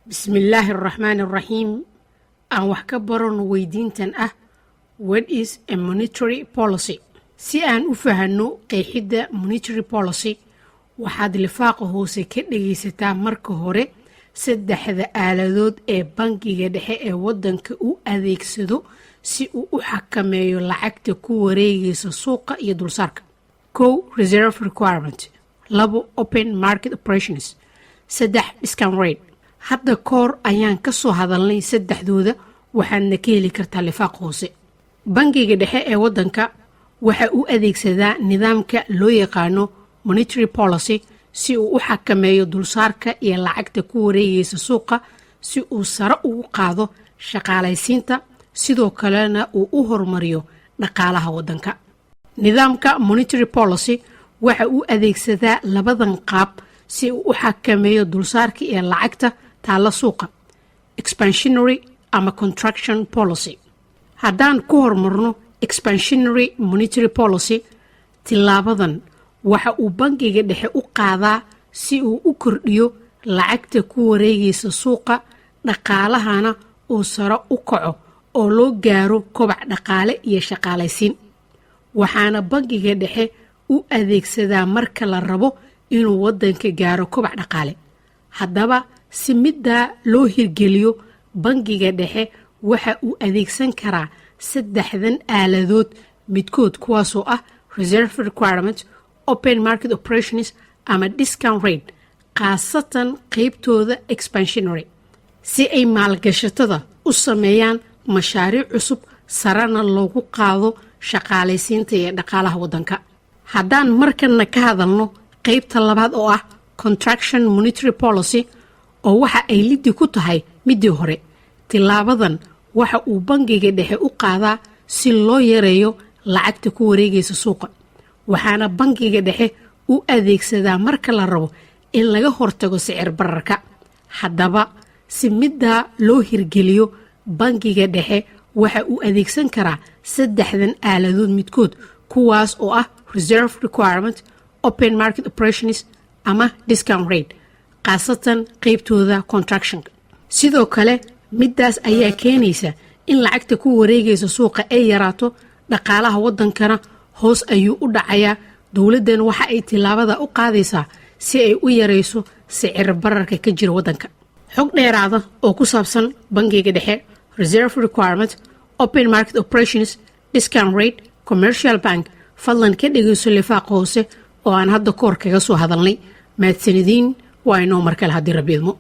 Bismillaahi araxmaani araxiim. Aan wax ka barano weydiintan ah: "What is a monetary policy?" Si aan u fahanno qeexidda monetary policy, waxaad lifaaqa hoose ka dhagaysataa marka hore saddexda aaladood ee bangiga dhexe ee waddanka u adeegsado si uu u xakameeyo lacagta ku wareegaysa suuqa iyo dulsaarka. Kow, reserve requirement. Labo, open market operations. Saddex, discount rate. Hadda koor ayaan ka soo hadalnay saddexdooda, waxaadna ka heli kartaa lifaaq hoose. Bangiga dhexe ee waddanka waxa uu adeegsadaa nidaamka loo yaqaano monetary policy si uu u xakameeyo dulsaarka iyo lacagta ku wareegaysa suuqa, si uu sare ugu qaado shaqaalaysiinta, sidoo kalena uu u horumariyo dhaqaalaha waddanka. Nidaamka monetary policy waxa uu adeegsadaa labadan qaab si uu u xakameeyo dulsaarka iyo lacagta taalla suuqa: expansionary ama contraction policy. Haddaan ku horumarno expansionary monetary policy, tilaabadan waxa uu bangiga dhexe u qaadaa si uu u kordhiyo lacagta ku wareegaysa suuqa, dhaqaalahana uu sare u kaco oo loo gaaro kobac dhaqaale iyo shaqaalaysiin. Waxaana bangiga dhexe u adeegsadaa marka la rabo inuu waddanka gaaro kobac dhaqaale. Haddaba, si middaa loo hirgeliyo, bangiga dhexe waxa uu adeegsan karaa saddexdan aaladood midkood, kuwaasoo ah reserve requirement, open market operations ama discount rate, khaasatan qeybtooda expansionary, si ay maalgashatada u sameeyaan mashaariic cusub, sarena loogu qaado shaqaalaysiinta iyo dhaqaalaha waddanka. Haddaan markana ka hadalno qeybta labaad oo ah contraction monetary policy, oo waxa ay liddi ku tahay middii hore, tilaabadan waxa uu bangiga dhexe u qaadaa si loo yareeyo lacagta ku wareegaysa suuqa. Waxaana bangiga dhexe u adeegsadaa marka la rabo in laga hortago sicir bararka. Haddaba, si middaa loo hirgeliyo, bangiga dhexe waxa uu adeegsan karaa saddexdan aaladood midkood, kuwaas oo ah reserve requirement, open market operations ama discount rate, khaasatan qeybtooda contractionka. Sidoo kale, middaas ayaa keenaysa in lacagta ku wareegaysa suuqa ay yaraato, dhaqaalaha waddankana hoos ayuu u dhacayaa. Dowladdan waxa ay tilaabada u qaadaysaa si ay u yarayso sicir bararka ka jira waddanka. Xog dheeraada oo ku saabsan bangiga dhexe, reserve requirement, open market operations, discount rate, commercial bank, fadlan ka dhegayso lifaaqa hoose oo aan hadda koor kaga soo hadalnay. Mahadsanidin. Waa inoo mar kale haddii Rabbi idmo.